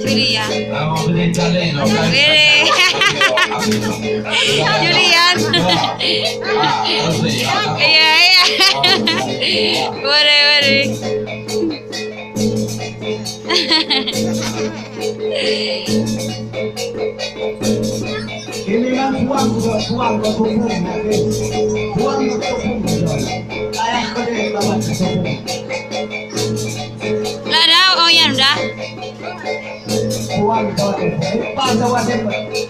Julian. Julian. Iya, iya. Boleh, boleh. Ini kan buang ke tepung, buang ke tepung. Ayah kau deh bawa ke tepung. Lah dah, oh ya udah. Buang ke tepung. Pas awak deh,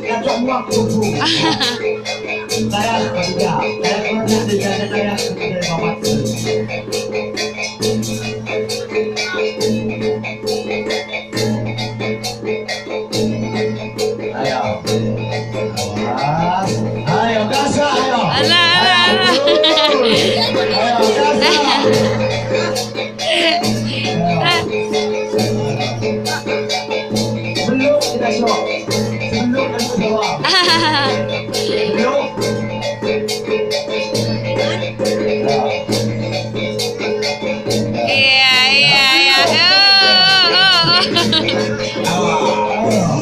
kacau buang ke tepung. Saya kerja, saya kerja di sana saya kerja bawa. Ayo. Ayo gasa, ayo. Alah, alah, alah. Ayo gasa. Belum kita show. Belum kita jawab. Belum. Iya, iya, iya. Oh, oh, oh.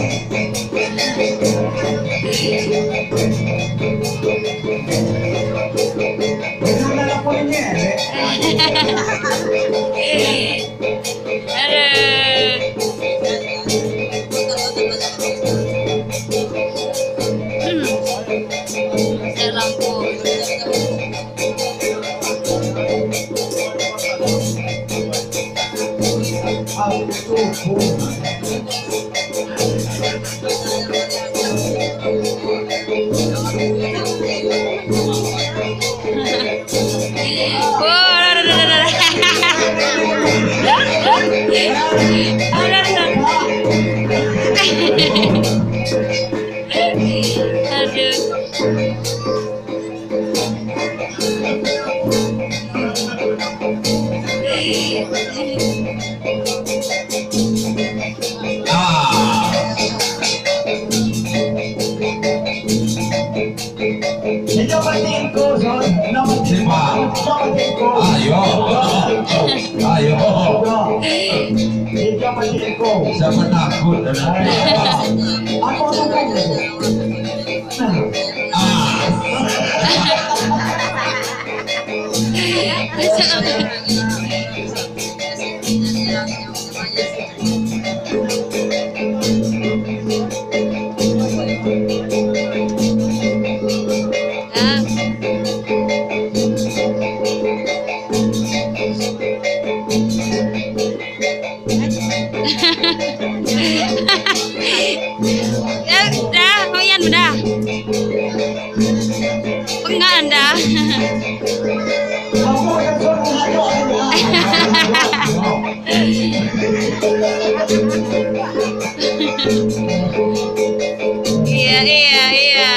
Aduh. Lampu. Ayo, siapa takut? Aku Ya udah, kalian udah. Enggak Anda. Iya, iya, iya.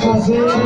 kasih.